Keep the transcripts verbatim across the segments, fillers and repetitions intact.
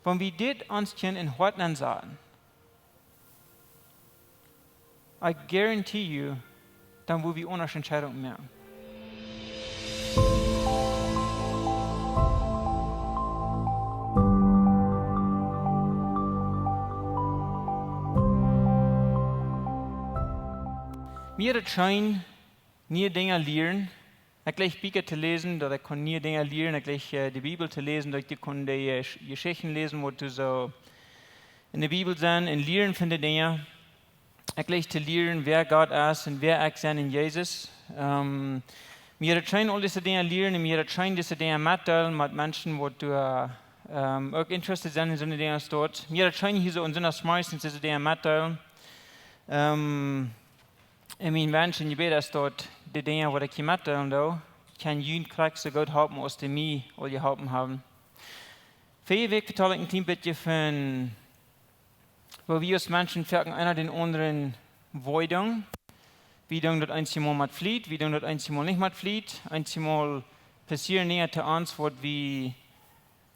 Wan wie dit ons kjennen em Hoat nensaten, I guarantee you, dan woa wie aundre Entscheidungen moaken. Mie jeit daut scheen, niee Dinja lieren. Ekj jleich Bieekja to läsen, daut ekj kunn niee Dinja lieren. Ekj jleich, äh, de Bibel to läsen, daut ekj kunn de, äh, Sch-, Jeschichten läsen, waut doa soo enne Bibel sent, un lieren von de Dinja. Ekj jleich to lieren, wäa Gott es un wäa ekj sie en Jesus. Ähm, mie jeit daut scheen aul dise Dinja lieren un mie jeit daut scheen dise Dinja metdeelen met Menschen, waut doa, ähm, uk interested sent en soone Dinja aus daut. Mie jeit daut scheen hia soo en soone Schmeißen dise Dinja metdeelen. Ähm, un mien Wensch un Jebäd es daut de Dinja, waut ekj hia metdeelen doo, kjennen junt krakjt soo goot halpen aus dee mie aul jeholpen haben. Väaje Wäakj vetald ekj een kjlien bät von, woo wie aus Menschen foaken eena dän aundren wee doonen. Wie doonen daut eenjemol met Fliet, wie doonen daut eenjemol nich met Fliet. Eenjemol passieren Dinja to ons, waut wie,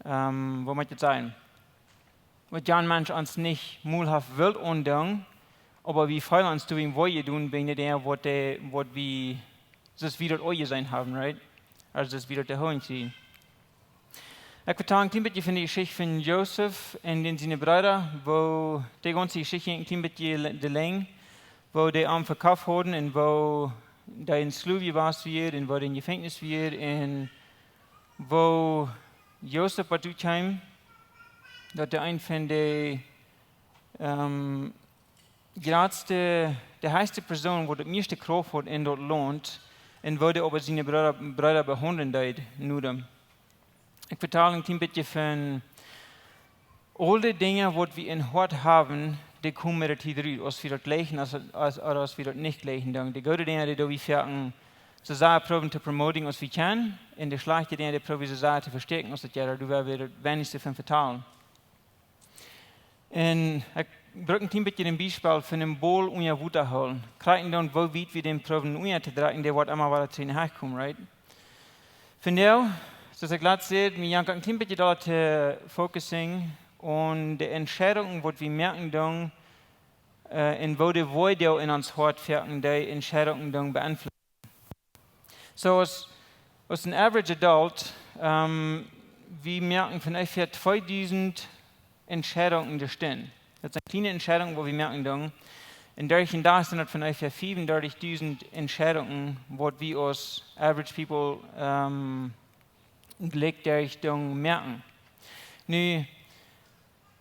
ähm, woo mott ekj daut sajen? Waut een Mensch ons nich mol haft wult aundoonen, oba wie feelen ons doawäajen wee jedonen, wäajen de Dinja, waut dee, waut wie, soo aus wie daut aunjeseenen haben, right? Aulsoo soo aus wie daut to hieren kjrieen. Ekj vetal een kjlien bät von de Jeschicht von Josef un dan siene Breeda, woo de gaunze Jeschicht een kjlien bät de Lenj, woo dee am vekoft hauden un woo dee en Schloof jewast wia un woo dee em Jefenkjnis wia un woo Josef waut utkjeem, daut dee een von de, ähm, jratste, de hechste Persoon, waut de mieeschte Krauft haud en daut Launt, un woo dee äwa siene Breeda, Breeda behaundlen deed, nu dan. Ekj vetal een kjlien bät von aul de Dinja, waut wie em Hoat haben, dee komen met de Tiet rut, aus wie daut jleichen, aus, aus, ooda aus wie daut nich jleichen doonen. De goode Dinja, dee doo wie foaken soo sea proowen to promoting aus wie kjennen, un de schlajchte Dinja, dee proow wie soo sea to vestäakjen aus daut jeit, doa woa wie daut weinichste von vetalen. Un ekj bruck een kjlien bät een Biespel von een Baul unja Wota hoolen. Krakjt dan, woo wiet wie dän proowen unja to drekjen, dee woat emma wada trigj komen, right? Vondoag, soo aus ekj latst säd, mie jankat een kjlien bät doa to focussen aun de Entscheidungen, waut wie moaken doonen, äh, un woo de Wieed en ons Hoat foaken dee Entscheidungen doonen beenflussen. Soo aus, aus een average adult, ähm, wie moaken von onjefäa tweedusent Entscheidungen de Stund. Daut sent kjliene Entscheidungen, waut wie moaken doonen. Un derch een Dach sent daut von onjefäa fiefundartich dusent Entscheidungen, waut wie aus average people, ähm, jlikj derch doonen moaken. Nu,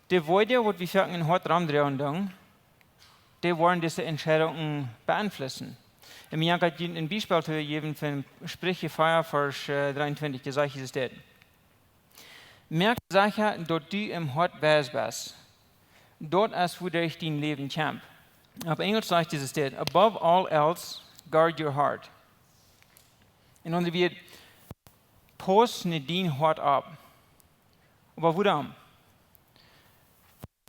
de Wieed, waut wie foaken em Hoat romdroagen doonen, dee woaren dise Entscheidungen beenflussen. Un mie jankat een Biespel to jäwen von Spricha vea, Varsch, äh, dreeuntwintich, doa sajcht Jesus dit: Moak secha, daut du em Hoat weis best. Daut es, wuaderch dien Läwen kjemt. Opp Enjlisch sajcht Jesus dit: Above all else, guard your heart. En aundre Wieed, pauss no dien Hoat opp. Oba wuarom?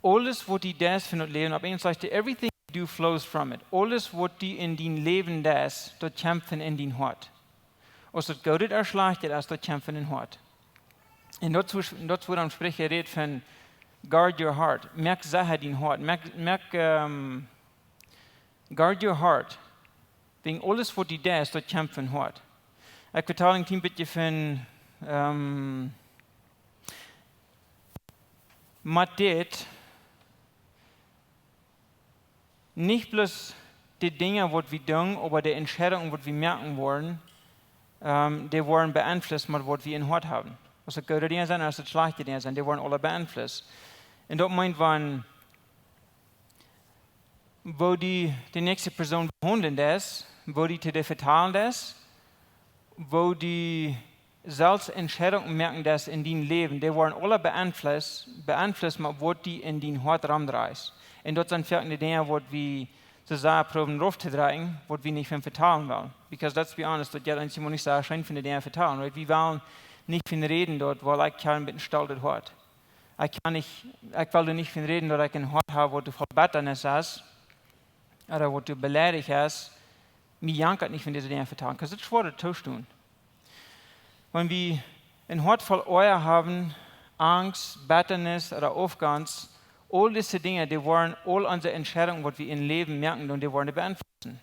Aules waut du deist fa daut Läwen, opp Enjlisch sajcht et, everything you do flows from it. Aules waut du en dien Läwen deist, daut kjemt von en dien Hoat. Aus daut Goodet ooda Schlajchtet es, daut kjemt von en Hoat. Un daut es, daut es wuarom Spricha rät von guard your heart. Moak secha dien Hoat. Moak, moak, ähm, guard your heart. Wäajen aules waut du deist, daut kjemt von Hoat. Ekj vetal een kjlien bät von, ähm, met dit, nich bloos de Dinja waut wie doonen, oba de Entscheidungen waut wie moaken woaren, ähm, dee woaren beenflusst met waut wie em Hoat haben. Aus et goode Dinja sent, aus et schlajchte Dinja sent, dee woaren aula beenflusst. Un daut meent, wan woo du de näakjste Persoon behaundlen deist, woo du to dee vetalen deist, woo du selfst Entscheidungen moaken deist en dien Läwen, dee woaren aula beenflusst, beenflusst met waut du en dien Hoat romdreist. Un daut sent foaken de Dinja, waut wie soo sea proowen rauf to drekjen, waut wie nich von vetalen wellen. Because let's be honest, daut jeit ons emma nich soo scheen von de Dinja vetalen, right? Wie wellen nich von räden doa, wiels ekj ha een bät stolt Hoat. Ekj kaun nich, ekj well doa nich von räden, daut ekj een Hoat ha, waut voll Bettanis es, ooda waut beleidicht es. Mie jankat nich von dise Dinja vetalen, 'cause daut es schwoa to stonen. Wan wie een Hoat voll Oaja haben, Angst, Bettanis ooda Aufgonst, aul dise Dinja, dee woaren aul onse Entscheidungen, waut wie em Läwen moaken, un dee woaren beeinflussen.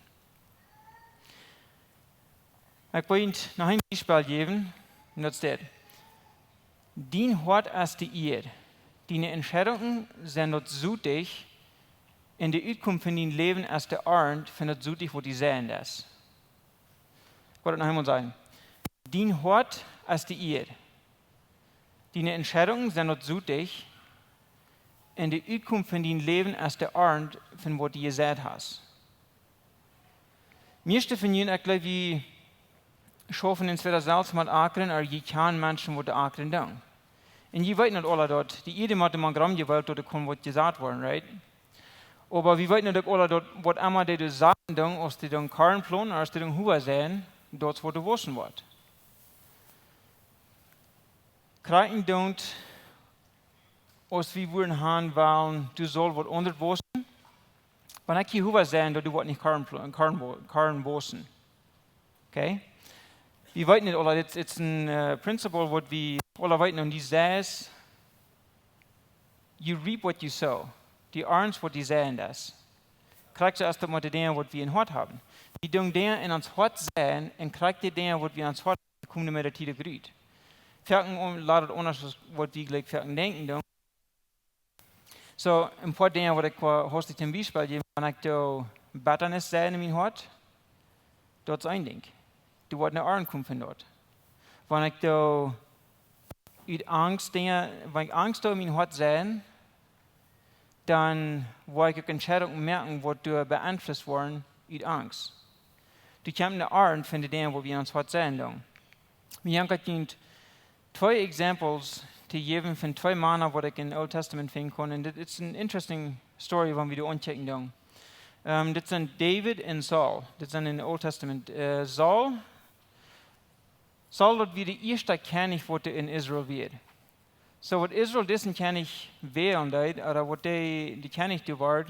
Ekj well junt noch een Biespel jäwen, un daut es dit: Dien Hoat es de Ieed. Diene Entscheidungen sent daut Sotich, un de Utkunft von dien Läwen es de Arnt von daut Sotich, waut du seien deist. Ekj well daut noch eemol sajen. Dien Hoat es de Ieed. Diene Entscheidungen sent daut Sotich, un de Utkunft von dien Läwen es de Arnt von waut du jeseit hast. Mieeschte von junt, ekj jleew, wie schaufen entwäda selfst met Akren, ooda jie kjanen Menschen, waut de Akren doonen. Un jie weeten daut aula, daut de Ieed mott mau rom jewalt, daut et kaun waut jeseit woaren, right? Oba wie weeten uk aula, daut waut emma dee doa sajen doonen, aus dee doonen Korn plonen, aus dee doonen Hua seien, daut es waut doa wausen woat. Krakjt doonen, aus wie wudden han wellen, doa saul waut aundret wausen. Wan ekj hia Hua sie, dan doo waut nich Korn, pl- Korn, wo- Korn wausen. Okay? Wie weeten nich aula, dit, dit es een, eh, principle, waut wie aula weeten, un dee sajcht: You reap what you sow. Du arnst waut du seien deist. Krakjt soo es daut met de Dinja, waut wie em Hoat haben. Wie doonen Dinja en ons Hoat seien, un krakjt dee Dinja, waut wie en ons Hoat haben, komen met de Tiet uk rut. Foaken om-, lat et aundasch aus waut wie jlikj foaken denkjen doonen. Soo, een poa Dinja, waut ekj, eh, haustich een Biespel jäwen, wan ekj doo Bettanis seien en mien Hoat, daut es een Dinkj. Doa woat een Arnt komen von daut. Wan ekj doo ut Angst Dinja, wan ekj Angst doo en mien Hoat seien, dan woa ekj uk Entscheidungen moaken, waut doa beeinflusst woaren ut Angst. Doa kjemt een Arnt von de Dinja, waut wie en ons Hoat seien doonen. Wie haben jie twee examples to jäwen von twee Mana, waut ekj em Old Testament finjen kunn. Un dit es een interesting story, wan wie doa aunkjikjen doonen. Ehm, dit sent David un Saul. Dit sent em Old Testament. Eh, Saul, Saul, daut wia de ieeschta Kjennich, waut doa en Israel wia. Soo, waut Israel disen Kjennich wälen deed, ooda waut dee, de Kjennich doa wort,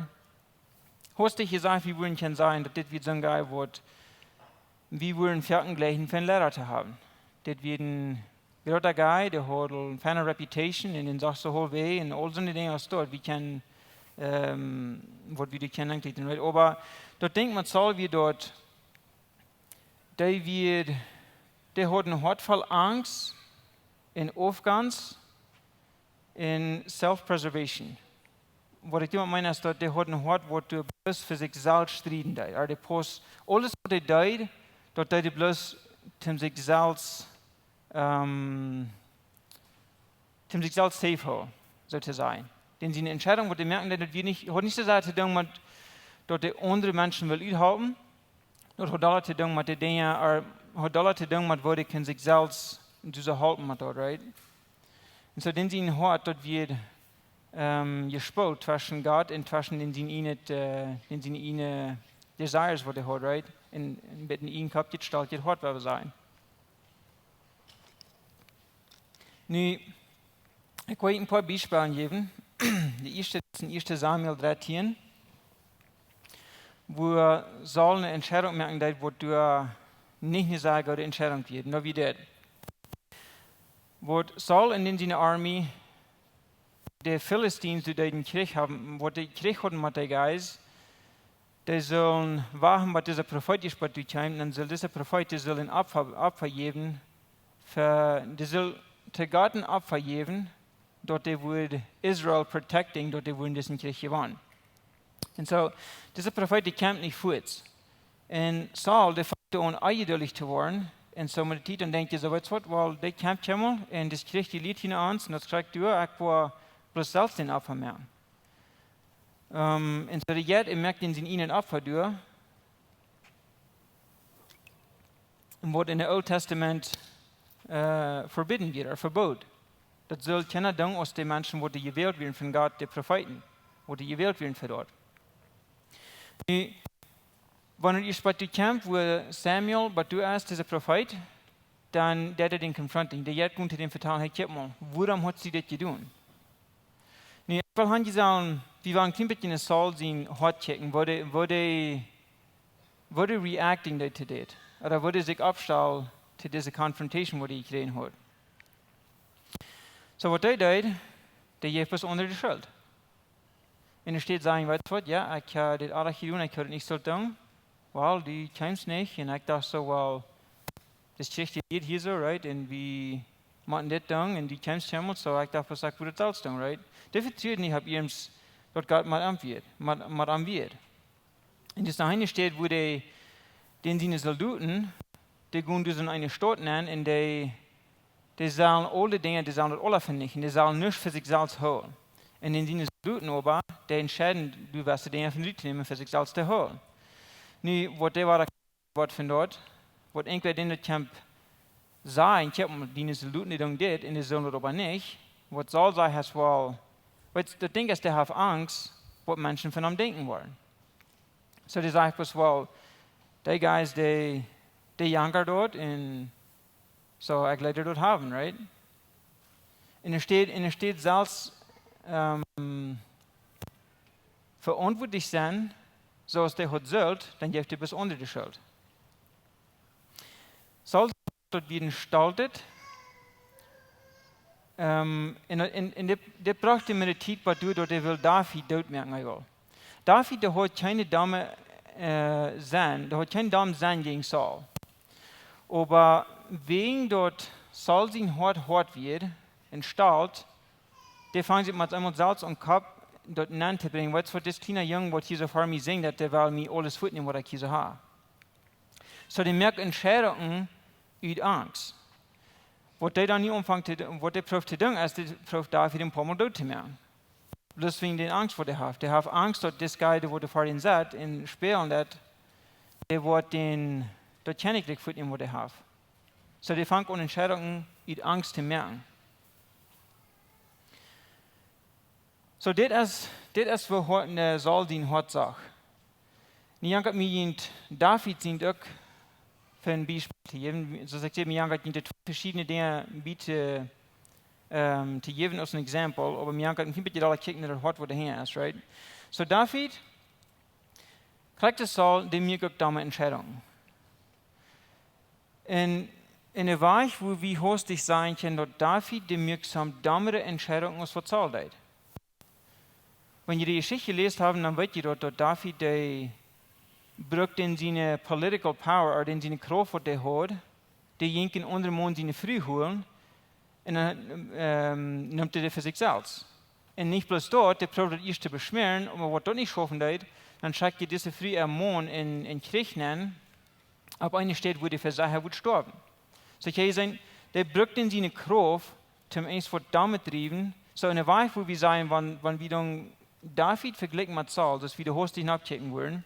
haustich jesajcht, wie wudden kjennen sajen, daut dit wia soon guy, waut wie wudden foaken jleichen fa een Liera to haben. Dit wia een groota guy, dee haud aul eene fiene reputation, un dän sach soo aul wee, un aul soone Dinja aus daut. Wie kjennen, ehm, waut wie doa kjennen aundenkjen, right? Oba daut Dinkj met Saul wia daut, dee wia, dee haud een Hoat voll Angst un Aufgonst un self-preservation. Waut ekj doamet meen es, daut dee haud een Hoat, waut doa bloos fa sikj selfst strieden deed. Ooda dee post, aules waut dee deed, daut deed dee bloos om sikj selfst, ehm, om sikj selfst safe hoolen, soo to sajen. Dan siene Entscheidung, waut dee moaken deed, daut wia nich, haud nich soo sea to doonen met daut dee aundre Menschen well uthalpen, daut haud aula to doonen met de Dinja, ooda haud aula to doonen met woo dee kunn sikj selfst, un doa soo halpen met daut, right? Un soo dan sien Hoat, daut wia, ehm, jespolt tweschen Gott un tweschen dän siene ieejne, eh, dän siene ieejne desires, waut hee haud, right? Un, un met een ieejnet Kopp jestalt, jeit Hoat, waut wie sajen. Nu, ekj well een poa Biespels jäwen. De ieeschte es en ieeschte Samuel dartieen, wua Saul eene Entscheidung moaken deed, waut doa nich eene sea goode Entscheidung wia. Nu, woo daut? Waut Saul un dan siene Armee, de Philistines, dee deeden Kjrich haben, waut dee Kjrich hauden met de Guys, dee sullen wachten, waut dise Profeet jespält kjeem, dan sull dise Profeet, dee sull een Opfa, Opfa jäwen, fa, dee sull to Gott een Opfa jäwen, daut dee wudd Israel protecting, daut dee wudden disen Kjrich jewannen. Un soo, dise Profeet, dee kjemt nich fuaz. Un Saul, dee fangt aun onjeduldich to woaren. Un soo met de Tiet dan denkjt hee soo, weetst waut, well, dee kjemt kjeenmol, un dis Kjrich, dee lieet hia no ons, un daut kjrieech ekj doa, ekj woa bloos selfst een Opfa moaken. Ehm, un soo dee jeit un moakt dan sien ieejnet Opfa doa. Un waut en de Old Testament, eh, forbidden wia, ooda vebooden. Daut sull kjeena doonen aus de Menschen, waut jewält wieren von Gott, de Profeeten, waut jewält wieren fa daut. Nu, wan et ieescht bie dee kjemt, wua Samuel, bie dee es, dise Profeet, dan deit hee dän confronting. Dee jeit gonen to dän vetalen, hey, kjikj mol, wuarom haft hee dit jedonen? Nu, ekj well han, jie sellen, wie wellen een kjlien bät no Saul sien Hoat kjikjen, woo dee, woo dee, woo dee reacting deed to dit. Ooda woo dee sikj oppstald to dise confrontation, waut hee jekjräajen haud. So waut dee deed, dee jeef bloos aundre de Schult. Un doa steit, sajen, weetst waut, jo, ekj hab dit oajch jedonen, ekj haud daut nich sult doonen. Well, du kjeemst nich. Un ekj docht soo, well, daut es rajcht hia soo, right? Un wie motten dit doonen un du kjeemst kjeenmol, so ekj docht, waut ekj wudd daut selfst doonen, right? Dee vetrud nich opp ieems, daut Gott met am wia, met, met am wia. Un daut es noch eene Städ, wua dee, dän siene Soldoten, dee gonen doa en eene Staut nenn un dee, dee sellen aule Dinja, dee sellen daut aula venichten, dee sellen nuscht fa sikj selfst hoolen. Un dän siene Soldoten oba, dee entscheiden, du west de Dinja von die nämen, fa sikj selfst to hoolen. Nu, waut dee wada, waut von doa, waut irjentwäa dän daut kjemt, sajen, kjikj mol, diene Soldoten, dee doonen dit, un dee sellen daut oba nich. Waut Saul sajcht, es well, weetst, daut Dinkj es, dee haft Angst, waut Menschen von am denkjen woaren. So dee sajcht bloos, well, dee guys, dee, dee jankren doa, un so, ekj leet daut haben, right? Un doa steit, un doa steit selfst, ähm, veauntwuatlich sennen, soo aus dee haud sult, dan jeef dee bloos aundre de Schult. Saul, daut wia een stoltet, ähm, un, un, un dit, dit brocht am de Tiet, waut doa, daut hee wull David dootmoaken, hee wull. David, dee haud kjeene domme, äh, Senn, dee haud kjeene domme Senn jäajen Saul. Oba wäajen daut Saul sien Hoat hoat wia un stolt, dee funk sikj met eemol selfst aun Kopp, daut nenntobrinjen, weetst waut, dis kjliena Jung, waut hia soo ver mie sinjt, daut dee well mie aules wajchnämen, waut ekj hia soo hab. So dee moakt Entscheidungen ut Angst. Waut dee dan nu aunfangt to, waut dee proowt to doonen, es dee proowt David een poa mol doot to moaken. Bloos wäajen de Angst, waut dee haft. Dee haft Angst, daut dis guy, dee woat ver am sennen un spälen, daut dee woat dän, daut Kjennichrikj fa am, waut dee haft. So dee fangt aun Entscheidungen ut Angst to moaken. So dit es, dit es woo Hoat, äh, Saul sien Hoat sach. Nu jankat mie jent David sien uk fa een Biespel to jäwen. Soo aus ekj säd, mie jankat jent twee veschiedne Dinja bie to, ähm, to jäwen aus een Exempel, oba mie jankat een bät daut kjikjen no daut Hoat, waut doa hinja es, right? So David, krakjt soo aus Saul, dee moakt uk domme Entscheidungen. Un, un de Wajch, woo wie haustich sajen kjennen, daut David, dee moakt soms dommere Entscheidungen aus waut Saul deed. Wan jie de Jeschicht jeläst haben, dan weet jie daut, daut David, dee brukt siene political power, ooda siene Krauft, waut dee haud, dee jinkj een aundren Maun siene Fru holen, un dan, ähm, nemt hee dee fa sikj selfst. Un nich bloos daut, dee proowd daut ieescht to beschmäaren, oba waut daut nich schaufen deed, dan schekjt hee dise Fru äa Maun en, en Kjrich nenn, opp eene Städ, wua dee fa secha wudd stoawen. So, jie seenen, dee brukt siene Krauft, om eent waut doamet to driewen. So, en de Wajch, woo wie sajen, wan, wan wie dan David vejlikjen met Saul, soo aus wie doa haustich nopp kjikjen wudden,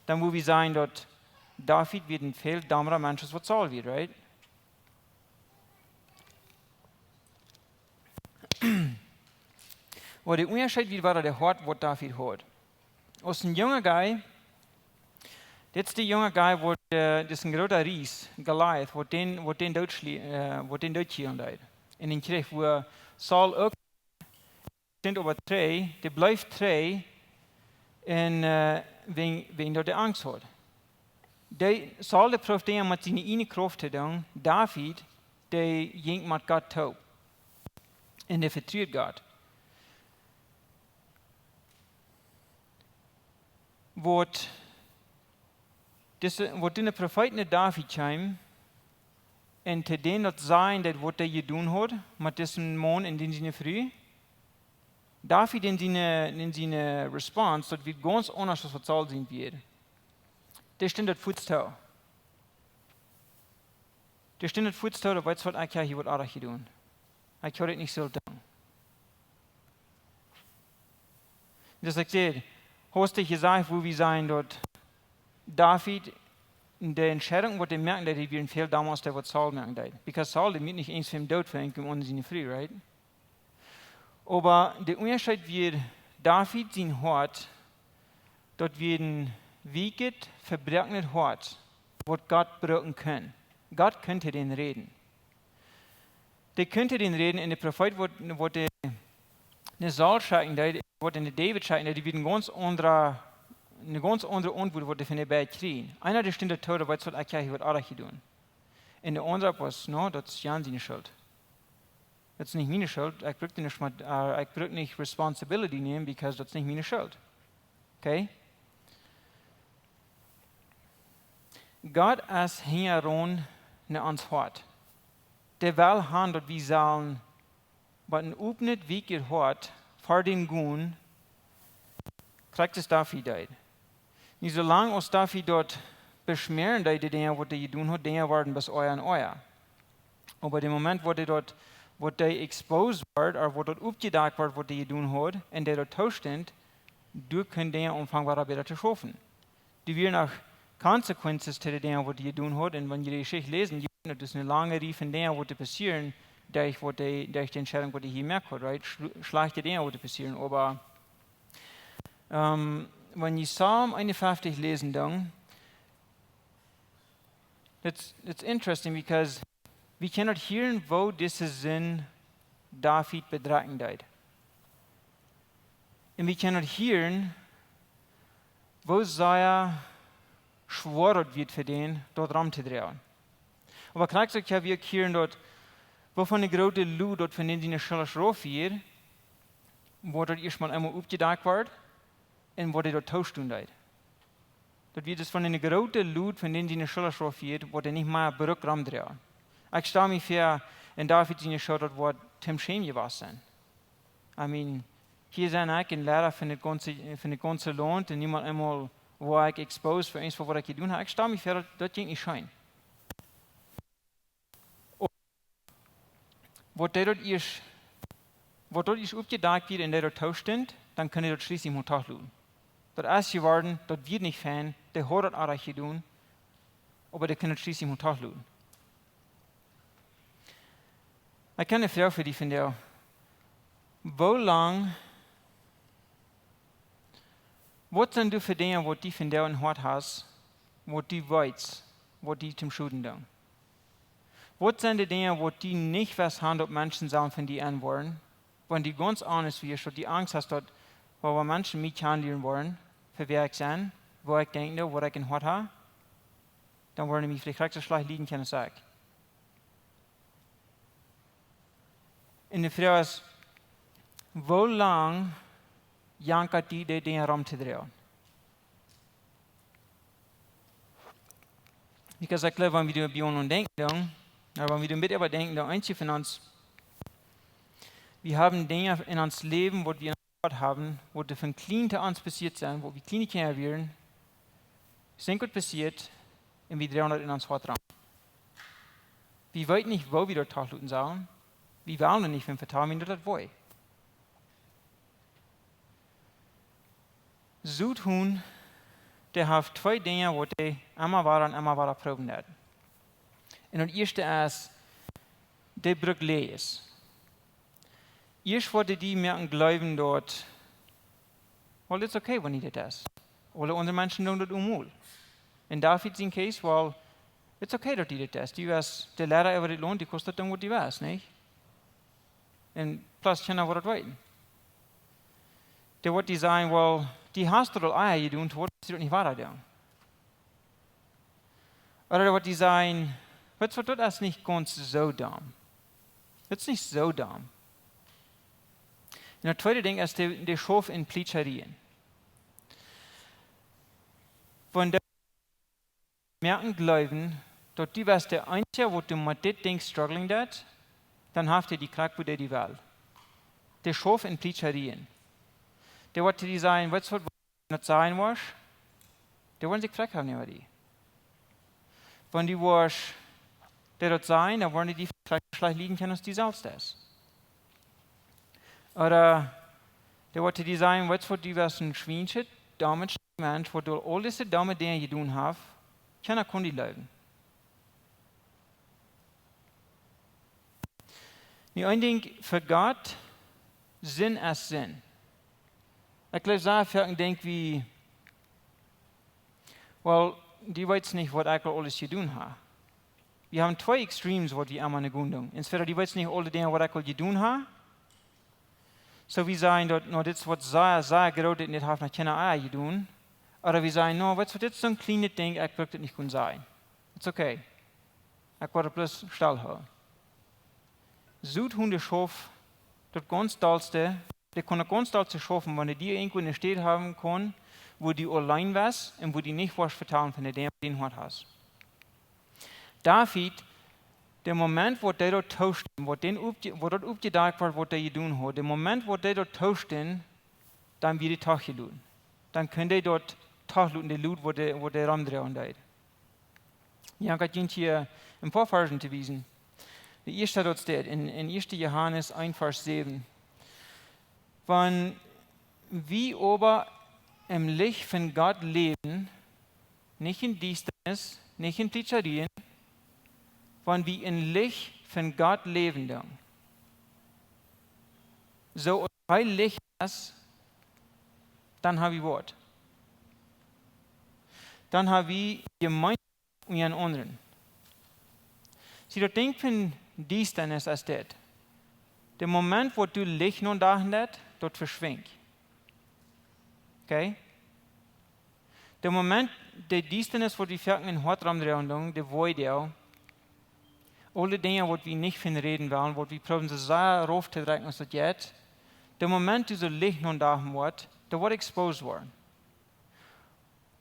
dan wudd wie sajen, daut David wia een väl dommra Mensch aus waut Saul wia, right? Oba de Unjascheet wia, wia daut Hoat, waut David haud. Aus een junga guy, dit es de junga guy, waut, äh, dit es een groota Ries, Goliath, waut dän, waut dän dootschlie-, äh, waut dän dootschlonen deed. En dän Kjrich, wua Saul uk, sent oba trigj, dee bleef trigj, un, äh, wäajen, wäajen daut dee Angst haud. Dee, Saul, dee proowd Dinja met siene ieejne Krauft to doonen, David, dee jinkj met Gott toop. Un dee vetrud Gott. Waut dise, waut dise Profeet no David kjeem, un to dän daut sajen deed, waut hee jedonen haud, met disen Maun un dän siene Fru, David en siene, en siene Response, daut wia gaunz aundasch aus waut Saul sien wia. Dee stunt daut fuaz too. Dee stunt daut fuaz too, daut weetst waut, ekj hab hia waut oajch jedonen. Ekj haud dit nich sult doonen. Soo aus ekj säd, haustich jesajcht, woo wie sajen, daut David, de Entscheidunk, waut hee moaken deed, dee wia väl domma aus dee, waut Saul moaken deed. Because Saul, dee mott nich eent fa am doot fa am un siene Fru, right? Oba de Unjascheet wia, David sien Hoat, daut wia een weakhet, vebroakenet Hoat, waut Gott brucken kunn. Gott kunn to dän räden. Dee kunn to dän räden, un de Profeet, waut, waut dee, dee Saul schekjen deed, waut dee David schekjen deed, dee wia een gaunz aundra, eene gaunz aundre Auntwuat, waut dee von dee beid kjrieech. Eena, dee stunt doa too, daut weetst waut, ekj hab hia waut oajch jedonen. Un de aundra wia, no, daut es Jan siene Schult. Daut es nich miene Schult. Ekj bruk nich, äh, ekj bruk nich responsibility nämen, because daut es nich miene Schult. Okay? Gott es hinjaraun no ons Hoat. Dee well han daut wie sellen, waut een opnet, wieekjet Hoat ver dän gonen, krakjt aus David deed. Nich soo lang aus David daut beschmäaren deed, de Dinja waut hee jedonen haud, Dinja worden bloos oaja un oaja. Oba de Moment waut hee daut, waut hee exposed wort, ooda waut daut oppjedakt wort, waut hee jedonen haud, un hee daut toostunt, doa kunnen Dinja aunfangen, waut bäta to schaufen. Doa wieren noch consequences to de Dinja waut hee jedonen haud. Un wan jie de Jeschicht läsen, jie weeten, daut es eene lange Rieej von Dinja waut doa passieren, derch waut hee, derch de Entscheidunk waut hee hia jemoakt haud, right? Schl-, schlajchte Dinja waut doa passieren. Oba, ähm, wan jie Psalm eenunfeftich läsen, dan, that's, that's interesting, because wie kjennen daut hieren, woo dise Sind David bedrekjen deed. Un wie kjennen daut hieren, woo sea schwoa daut wia fa dän, daut rom to droagen. Oba krakjt soo kjenn wie uk hieren daut, woo von de groote Load daut von dän siene Schullren rauf wia, woo daut ieescht mol eemol oppjedakt wort, un woo hee daut toostunt deed. Daut wia dus von eene groote Load von dän siene Schullren rauf wia, woo hee nich mea brukt rom droagen. Ekj stal mie väa, en David siene Schult, daut woat am scheen jewast sennen. I mean, hia sie ekj een Liera von daut gaunze, von daut gaunze Launt un nu mol eemol woa ekj exposed fa eent waut ekj jedonen hab. Ekj stal mie väa, daut, daut jinkj nich scheen. Waut hee daut ieescht, waut daut ieescht oppjedakt wia un hee daut toostunt, dan kunn hee daut schlieslich mol toloten. Daut es jeworden, daut wia nich fein, hee haud daut oajch jedonen, oba hee kunn daut schlieslich mol toloten. Ekj hab eene Froag fa die vondoag. Woo lang, waut sent doa fa Dinja waut du vondoag em Hoat hast, waut du weetst, waut die toom Schoden doonen? Waut sent de Dinja waut du nich west han daut Menschen sellen von die enwoaren, wan du gaunz honest wieescht, daut du Angst hast daut, wan, wan Menschen mie kjanen lieren woaren, fa wäa ekj sie, woo ekj denkj, waut ekj em Hoat hab, dan woaren dee mie veleicht krakjt soo schlajcht lieden kjennen aus ekj. Un de Froag es, woo lang jankat die de Dinja rom to droagen? Because ekj jleew, wan wie doa bie ons aun denkjen, dan, ooda wan wie doa een bät äwa denkjen, dan, eenje von ons, wie haben Dinja en ons Läwen, waut wie en ons Hoat haben, waut doa von kjlien aun ons passieet sent, waut wie kjliene Kjinja wieren, sent waut passieet, un wie droagen daut en ons Hoat rom. Wie weeten nich, woo wie daut toloten sellen. Wie wellen nich von vetalen, daut daut wee. Sodom, dee haft twee Dinja waut dee emma wada un emma wada proowen deit. Un daut ieeschte es, dee brukt Läajes. Ieescht woat dee die moaken jleewen daut, well, it's okay wan du daut deist. Aule aundre Menschen doonen daut uk mol. En David sien Case, well, it's okay daut du daut deist. Du best de Liera äwa dit Launt, du kaust daut doonen waut du west, nich? Un plus, kjeena woat daut weeten. Dee woat die sajen, well, du hast daut aul ea jedonen, wuarom woascht du daut nich wada doonen? Ooda dee woat die sajen, weetst waut, daut es nich gaunz soo domm. Daut es nich soo domm. Un daut tweede Dinkj es de, de Schauft en Plietscherien. Wan dee moaken jleewen daut du best de eensja waut du met dit Dinkj struggling deist, dan haft hee die krakjt wua hee die well. De Schauft en Plietscherien. Dee woat die sajen, weetst waut, wan du daut sajen woascht, dee woaren sikj krakjt haben äwa die. Wan du woascht dee daut sajen, dan woaren dee die krakjt schlajcht lieden kjennen aus du selfst deist. Ooda dee woat die sajen, weetst waut, du best een schwienscha, domma Mensch, waut du aul dise domme Dinja jedonen hast, kjeena kaun die leewen. Nu, een Dinkj, fa Gott, Sind es Sind. Ekj jleew, soo foaken denkj wie, well, du weetst nich waut ekj aul aules jedonen hab. Wie haben twee Extremes waut wie emma no gonen doonen. Entwäda du weetst nich aule Dinja waut ekj aul jedonen hab, soo wie sajen daut, no, dit es waut sea, sea groot, dit haft noch kjeena ea jedonen. Ooda wie sajen, no, weetst waut, dit es soon kjlienet Dinkj, ekj bruk dit nich gonen sajen. It's okay. Ekj woa daut bloos stell hoolen. Sodom, de Schaufen, daut gaunz dollste, dee kunnen daut gaunz dollste schaufen, wan dee irjentwua ne Städ haben kjennen, wua du auleen best un wua du nich woascht vetalen von de Dinja, dee du hast. David, de Moment, wua dee daut toostund, wua dän opje-, wua daut opjedakjt wort, waut dee jedonen haud, de Moment, wua dee daut toostund, dan wia dee toojeloten. Dan kunn dee daut toojeloten, de Lud, wua dee, wua dee romdroagen deed. Jo, ekj hab junt hia een poa Varzen to wiesen. De ieeschte, daut steit en, en ieeschte Johanes eent, Varsch säwen. Wan wie oba em Licht von Gott läwen, nich en Diestanis, nich en Plietscherien, wan wie em Licht von Gott läwen, dan, soo aus hee Licht es, dan hab wie waut? Dan hab wie Jemeenschoft met eenen aundren. See, daut Dinkj von Diestanis es dit. De Moment, wua du Licht aundochst, daut, daut veschwinjt. Okay? De Moment, de Diestanis, wua wie foaken em Hoat romdroagen, de Woa, aule Dinja, waut wie nich von räden wellen, waut wie proowen soo sea rauf to drekjen aus daut jeit, de Moment, wua daut Licht aunjedocht woat, daut woat exposed woaren.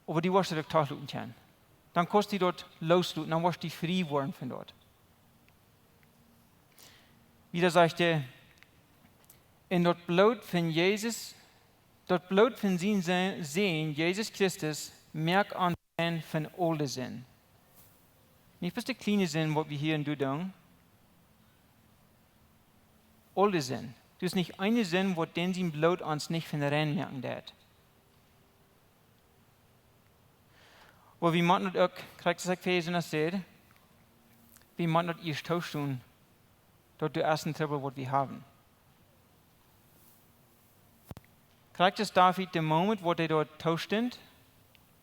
Oba du woascht daut uk toojeloten kjennen. Dan kaust du daut loosloten, dan woascht du frie woaren von daut. Wieda sajcht hee, en daut Bloot von Jesus, daut Bloot von sienen Sän, Sän, Jesus Christus, moakt ons rein von aule Sind. Nich bloos de kjliene Sind, waut wie hia un doa doonen. Aule Sind. Daut es nich eene Sind, waut dän sien Bloot ons nich von rein moaken deit. Oba wie motten daut uk, krakjt soo aus ekj ver junt säd, wie motten daut ieescht toostonen, daut daut es een Trubbel, waut wie haben. Krakjt soo aus David, de Moment, wua hee daut toostund,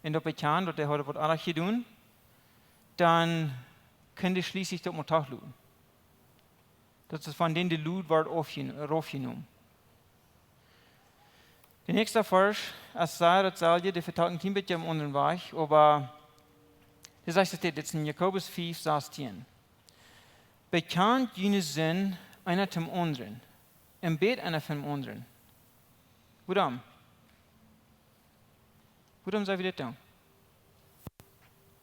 un daut bekjand, daut hee haud waut orrajcht jedonen, dan kunn hee schlieslich daut mol toojeloten. Daut es von dän de Lud woat aufjen-, raufjenomen. De näakjste Varsch, es sea daut selwje, dee vetalt een kjlien bät em aundren Wajch, oba dee sajcht, dit, dit es en Jakobus fiew, sastieen. Bekjant june Sind eena däm aundren, un bät eena fa dän aundren. Wuarom? Wuarom sell wie dit doonen?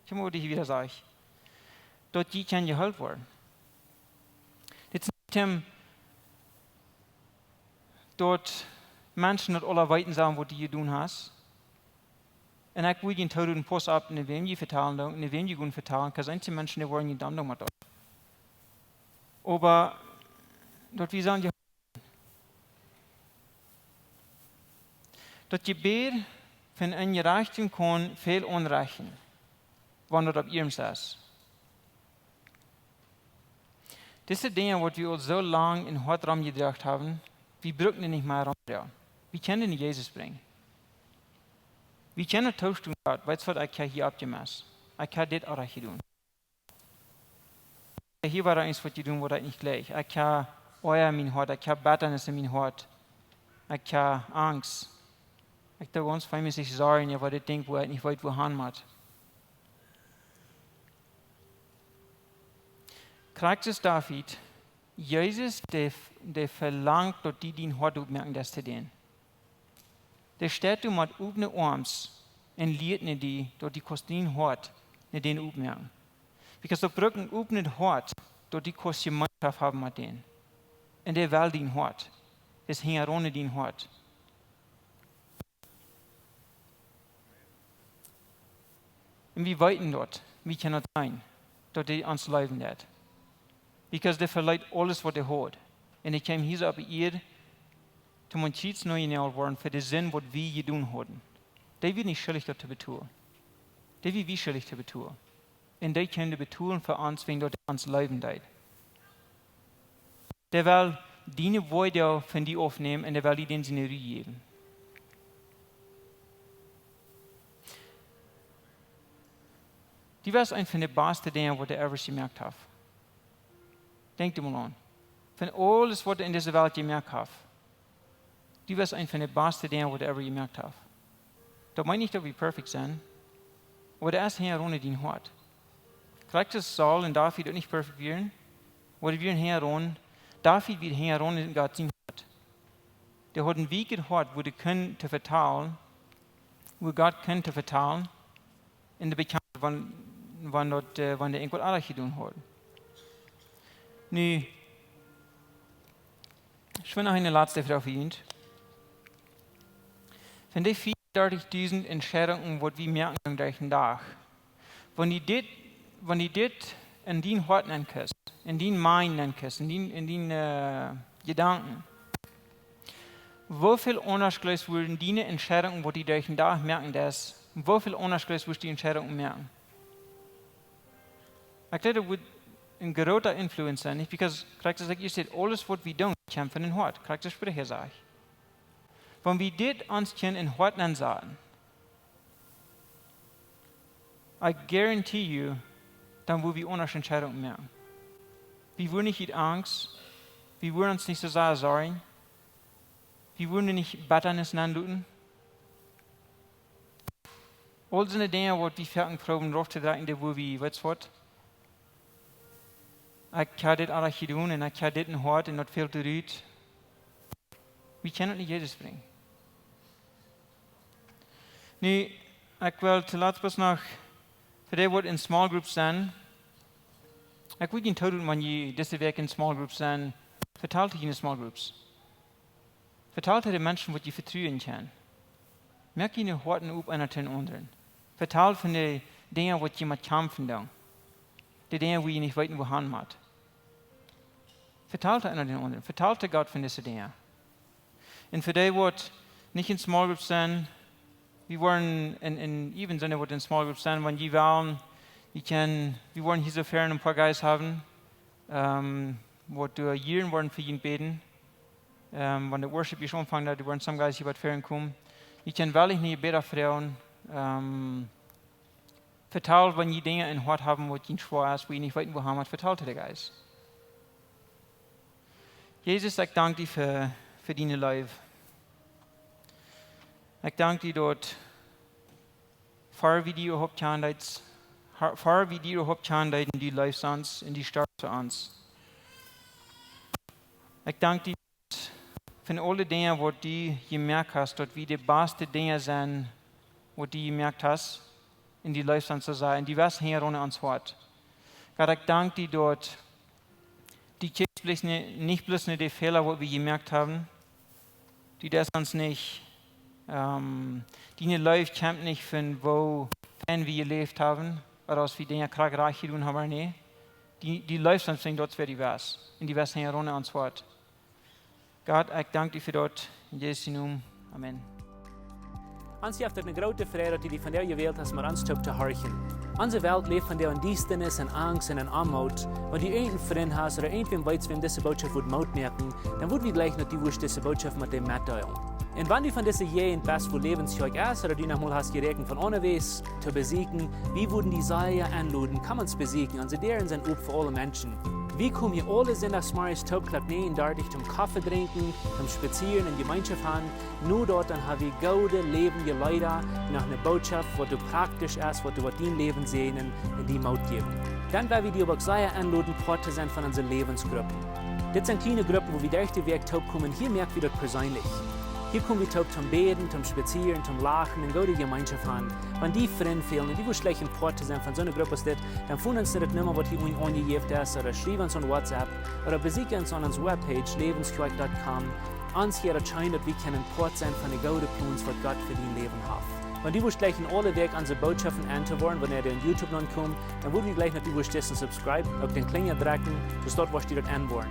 Kjikj mol, waut hee hia wieda sajcht. Daut jie kjennen jeheelt woaren. Dit es nich om daut Menschen daut aula weeten sellen, waut du jedonen hast. Un ekj well junt tooräden, pausst opp, no wäm jie vetalen doonen, no wäm jie gonen vetalen, kaun sien, de Menschen, dee woaren junt dan noch mau doonen. Oba daut wie sellen, daut Jebäd von een Jerajchta kaun väl aunrechten, wan daut opp iernst es. Dise Dinja, waut wie aul soo lang em Hoat romjedroagen haben, wie brucken dee nich mea romdroagen. Wie kjennen dee no Jesus brinjen. Wie kjennen toostonen, Gott, weetst waut, ekj hab hia oppjemest. Ekj hab dit orrajcht jedonen. Hia wia eent, waut jedonen, waut ekj nich jlikj. Ekj hab Oaja en mien Hoat, ekj hab Bettanis en mien Hoat. Ekj hab Angst. Ekj doo gaunz väl mie Sorjen äwa dit Dinkj, wua ekj nich weet, wua han mott. Krakjt soo aus David, Jesus, dee, dee velangt, daut du dien Hoat oppmoakst, daut to doonen. Dee steit doa met opne Oarms un lieet die, daut du kaust dien Hoat no dän oppmoaken. Because daut brukt een opnet Hoat, daut du kaust Jemeenschoft haben met dän. Un dee well dien Hoat. Dee es hinjaraun dien Hoat. Un wie weeten daut, wie kjennen daut seenen, daut hee ons leewen deit. Because dee veleet aules, waut hee haud. Un hee kjeem hia opp de Ieed, toom aum Kjriez nojenault woaren fa de Sind, waut wie jedonen hauden. Dee wia nich schuldich, daut to betolen. Dee wia wie schuldich to betolen. Un dee kjeem to betolen fa ons, wäajen daut hee ons leewen deed. Dee well diene Woa von die aufnämen un dee well die dän siene Ru jäwen. Du best eent von de baste Dinja, waut hee ever jemoakt haft. Denkj doa mol aun. Von aules, waut hee en dise Welt jemoakt haft, du best eent von de baste Dinja, waut hee ever jemoakt haft. Daut meent nich, daut wie perfekt sent, oba daut es hinjaraun dien Hoat. Krakjt soo aus Saul un David uk nich perfekt wieren, oba dee wieren hinjaraun, David wia hinjaraun en Gott sien Hoat. Dee haud een weekjet Hoat, wua dee kunn to vetalen, wua Gott kunn to vetalen, un dee bekjand, wan, wan daut, äh, wan dee irjentwaut oajet jedonen haud. Nu, ekj well noch eene latste Froag fa junt. Von dee fiefendartich dusent Entscheidungen, waut wie moaken derch dän Dach, wan du dit, wan du dit en dien Hoat nenn kjikjst, en dien mind nenn kjikjst, en dien, en dien, äh, Jedanken, woo väl aundasch jleefst du wudden diene Entscheidungen, waut du derch dän Dach moaken deist, woo väl aundasch jleefst du wudden diene Entscheidungen moaken? Ekj jleew, daut wudd een groota Influence sennen, nich? Because, krakjt soo aus ekj ieescht säd, aules waut wie doonen, kjemt von dän Hoat. Krakjt soo aus Spricha sajcht. Wan wie dit ons kjennen em Hoat nenn saten, I guarantee you, dan wudden wie aundasch Entscheidungen moaken. Wie wudden nich ut Angst, wie wudden ons nich soo sea sorjen, wie wudden nich Bettanis nenn loten. Aul soone Dinja, waut wie foaken proowen rauftodrajen, dee wua wie, weetst waut? Ekj hab dit aules jedonen un ekj hab dit em Hoat un daut fält doa rut. Wie kjennen daut nich Jesus brinjen. Nu, ekj well toolatst bloos noch fa dee, waut en small groups sent. Ekj wudd junt tooroden, wan jie dise Wäakj en small groups sent, vetalt to june small groups. Vetalt to de Menschen, waut jie vetruen kjennen. Moakt june Hoaten op, eena dän aundren. Vetalt von de Dinja, waut jie met kjamfen doonen. De Dinja, wua jie nich weeten, wua han motten. Vetalt to eena dän aundren. Vetalt to Gott von dise Dinja. Un fa dee, waut nich en small groups sent, wie woaren en, en even sent, waut en small groups sent, wan jie wellen, jie kjennen, wie woaren hia soo ver een poa guys haben, ähm, waut doa hia woaren fa junt bäden. Ähm, wan de worship es aunfangen, dan woaren some guys hia waut ver komen. Jie kjennen wellich nich bäden, Froagen, ähm, vetalt, wan jie Dinja em Hoat haben, waut junt schwoa es, wua jie nich weeten, wua han motten, vetalt to de guys. Jesus, ekj dank die fa, fa diene Leew. Ekj dank die, daut ver wie die äwahaupt kjanen deeden, ver wie die äwahaupt kjanen deeden, du leefst ons un du storfst fa ons. Ekj dank die, daut von aule Dinja, waut du jemoakt hast, daut wie de baste Dinja sent, waut du jemoakt hast, un du leefst ons soo sea, un du west hinjaraun en ons Hoat. Gott, ekj dank die, daut du kjikjst bloos nich, nich bloos no de Fäla, waut wie jemoakt haben. Du deist ons nich, ähm, diene Leew kjemt nich von woo fein wie jeläft haben, ooda aus wie Dinja krakjt rajcht jedonen haben, nä. Du, du leefst ons, wäajen daut es wäa du best. Un du west hinjaraun en ons Hoat. Gott, ekj dank die fa daut. En Jesus sien Nomen. Amen. Ons jeft et eene groote Freid, daut du die vondoag jewält hast, met ons toop to horchen. Onse Welt läft vondoag en Diestanis, en Angst un en Oamoot. Wan du irjent een Frint hast ooda irjentwäm weetst, wäm dise Bootschoft wudd Moot moaken, dan wudd wie jleichen, daut du wurscht dise Bootschoft met däm metdeelen. Un wan du von dise Jäajent best, wua Läwens Kjoakj es, ooda du noch mol hast jeräakjent von onjewäs to besieekjen, wie wudden die sea enloden, komm ons besieekjen. Onse Däaren sent op fa aule Menschen. Wie komen hia aule Sindachsmorjes toop Klock näajen dartich toom Koffe drinkjen, toom spazieren un Jemeenschoft han. No daut dan ha wie goode läwendje Leeda, noch eene Bootschoft, waut doa praktisch es, waut doa woat dien Läwen säajnen un die Moot jäwen. Dan wudd wie die oba uk sea enloden, Poat to sennen von onse Läwensgruppen. Dit sent kjliene Gruppen, wua wie derch de Wäakj toop komen. Hia moak wie daut perseenlich. Hia kom wie toop toom bäden, toom spazieren, toom lachen un goode Jemeenschoft han. Wan die Frind fälen un du wurscht jleichen Poat to sennen von soone Grupp aus dit, dan foon ons no de Numma, waut hia unjen aunjejäft es, ooda schriew ons aun WhatsApp, ooda besieekj ons aun onse webpage, läwenskjoakj dot com. Ons hia daut scheen, daut wie kjennen Poat sennen von de goode Plons, waut Gott fa dien Läwen haft. Wan du wurscht jleichen aule Wäakj onse Bootschoften enn to woaren, wanea dee aun YouTube nokomen, dan wudd wie jleichen, daut du wurscht disen subscribe, uk dän Klinja drekjen, soo daut wurscht du daut enn woaren.